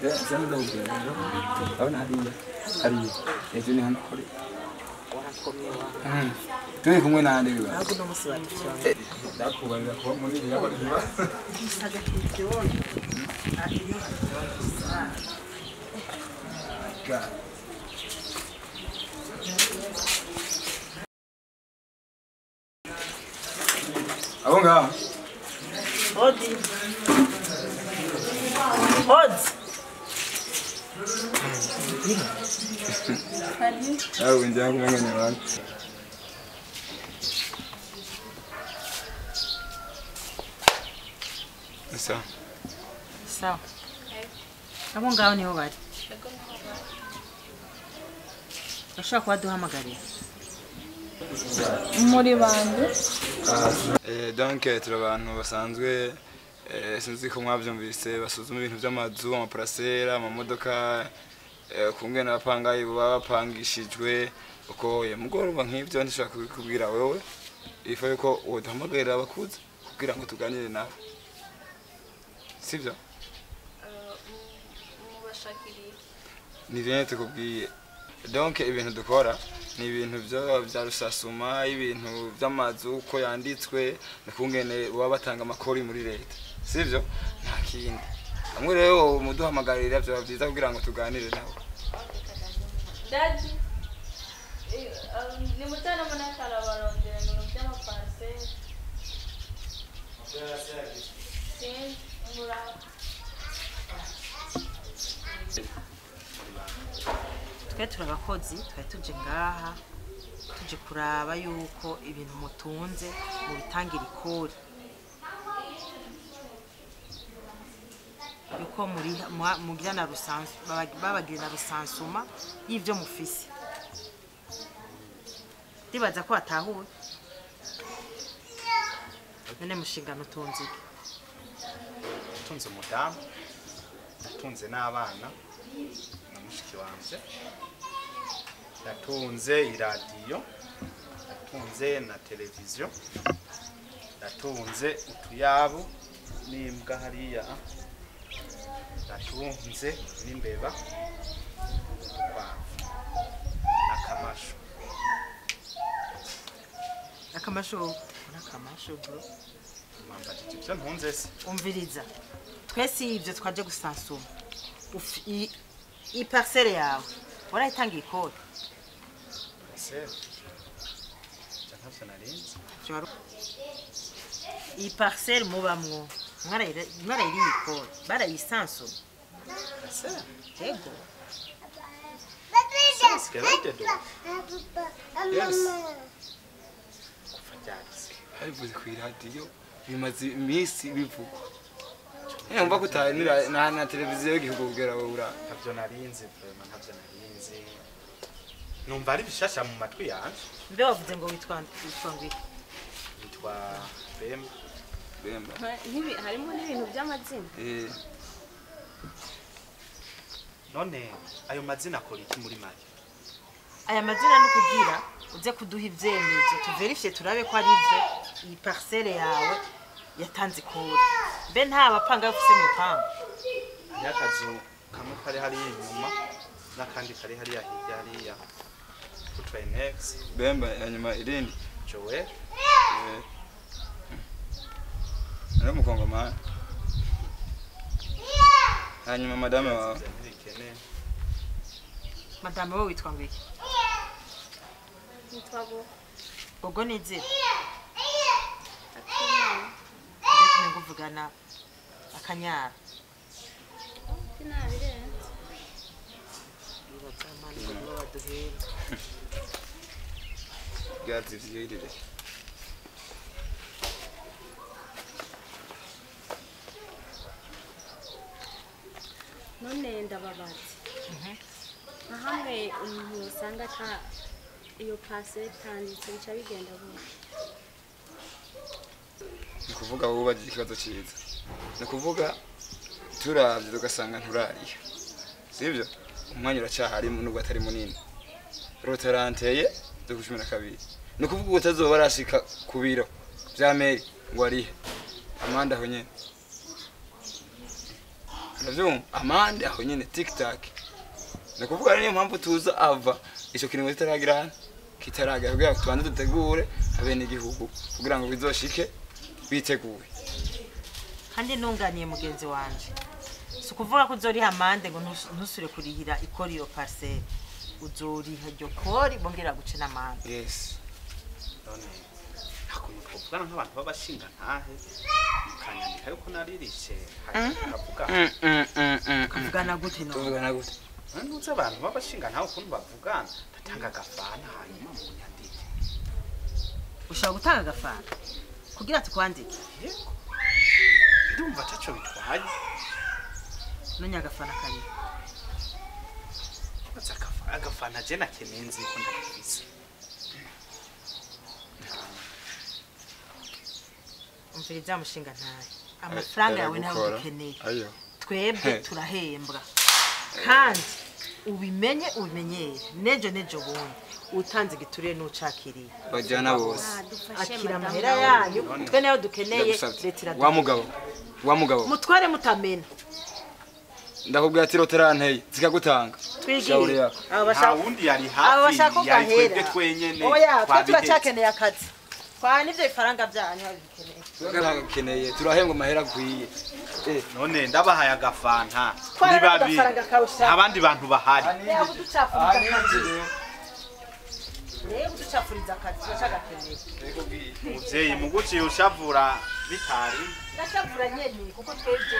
Ya, sana ndakubwira rero. Urabona hariya hariya ejo ni hano kuri Warakomye wa. Turi kumwe nande biba. Ntabwo uno munsi badufyonda. Ndakubarira kuba muri iriya biba. God. Abo ngaho. Odi. Odi. Aho njya kumenya abantu. Sawa. Sawa. Abo ngaho niho bari. Bashobora kuba duhamagarira. Muri bande? Donc turi abantu basanzwe sinzi ko mwabyumvise basuzuma ibintu by'amazu, amaparasera, amamodoka, kungena abapangayi baba bapangishijwe uko mugoroba nk'ibyo ntishobora kubikubwira wewe. Ifa yuko woduhamagarira abakuze kugira ngo tuganire nawe. Sibyo? Mubashakiriye. Ni bene tukubwiye. Donc ibintu dukora ni ibintu bya rusasuma, ibintu by'amazu uko yanditswe n'ukungene baba batanga amakori muri leta. Sivyo? Nta kindi. Amwe rero muduhamagarira byaba byiza kugira ngo tuganire nawe. Daddy. Ni mutana munakala barondera ibintu by'amaparcelle. Sinzi muraba. Twe turi abakozi twari tuje ngaha tuje kuraba yuko ibintu mutunze mu bitangira ikori yuko muri mugira na rusansu babagira na rusansuma y'ivyo mufise. Ndibaza ko atahuwe. None mushingano utunze iki? Natunze umudamu, natunze n'abana na mushiki wanje, natunze iradiyo, natunze na televiziyo, natunze utuyabu n'imbwa hariya, natunze n'imbeba, udukwavu, akamashu. Akamashu, n'akamashu bro. Mwambajije ivyo ntunze se? Umviriza. Twese ivyo twaje gusansuma. I parcelle yawe warayitangiye ikori? Parcelle? Ntavyo narinzi. Iyi parcelle mubamwo mwarayiriye ikori, barayisansuma. Parcelle? Yego. Sigaye bayidedoka? Yes. Kuva ryari? Babivuze kw'iradiyo bimaze iminsi bivugwa. Numva ko utari na televiziyo y'igihugu kugera wowe ura. Ntavyo narinzi vraiment, ntavyo narinzi. Numva ari bishasha mu matwi yanje. Mbe wavuze ngo witwa ngwiki? Witwa Bemba. Bemba. Harimo n'ibintu by'amazina. None ayo mazina akora iki muri make? Aya mazina no kugira uze kuduha ivyemezo tuverifye turabe ko ari ivyo iyi parcelle yawe yatanze ikori. Mbe nta bapanga bafise mu rupangu? Hariho akazu kamwe kari hariya inyuma n'akandi kari hariya hirya hariya. Kutrayinex. Bemba hanyuma irindi. Joel. Ari umukongomani. Hanyuma madame wawe. Madame wowe witwa ngwiki? Nitwa Gogo. Gogo ni izina? Akimana. Mbese nguvugana akanyara. Sinabirenze. Bibaza amani ngo baduhera. Bwatsi vyirire. None ndababaza. Nka hamwe umuntu usanga ata iyo pase itanditse bica bigenda gute? Ni kuvuga wowe ubagira ikibazo cyiza. Ni kuvuga turavye tugasanga nturariha. Sivyo? Umwanya uracyahari nubwo atari munini. Rotaranteye zo 12. Ni kuvuga utazoba arashika ku biro vya meri ngo arihe. Amanda aho nyene. Uravyumva? Amande aho nyene tic tac. Ni ukuvuga rero niyo mpamvu tuza ava ico kiringo kitaragira kitaragera kugira ngo tubanze dutegure abenegihugu kugira ngo bizoshike biteguye. Kandi nunganiye mugenzi wanje, si ukuvuga ko uzoriha amande ngo ntusubire kurihira ikori iyo parcelle. Uzoriha iryo kori bongera guce n'amande. Yes. None nta kuntu twovugana nk'abantu b'abashinga ntahe, mukanyandika yuko naririshe, hanyuma tukavuga? Kuvugana gute none? Tuvugana gute? Ntuzi abantu b'abashinga ntahe ukuntu bavugana? Ndatanga agafana hanyuma munyandike. Ushobora gutanga agafana kugira tukwandike? Yego, ndumva ataco bitwaye. None agafana kariho? Baza agafana je nakeneye, nzi ko ndagafise. Umviriza mushinga ntahe, amafaranga yawe ntayo Gukora. dukeneye. Ayo. Twebwe turahembwa, kandi ubimenye ubimenyere, nejo nejo bundi utanze igiturire n'ucakiriye Bajyana bose. Dufashe akira madamu. amahera yanyu, twe nayo dukeneye. Ndagusavye. Leta Wa iraduha. mugabo, wa mugabo. Mutware mutamena. Ndakubwira ati rotaranteye zikagutanga. Shauri Twigire yako. abo Nta bashaka wundi yari abo hafi, bashaka ko yari twebwe gahera. twenyene. Oya, twe Twabihetse. turacyakeneye akazi kwa nivyo bifaranga byanyu babikeneye. Turakeneye, turahembwa amahera akwiye. None ndabahaye agafanta Twara ni babiri, n'agafaranga kawe ushaka. nta bandi bantu bahari. Reba uducafuriza akazi, reba uducafuriza akazi, turacagakeneye. Muvyeyi, muguciye ushavura bitari. Ndashavura nyene kuko twebwe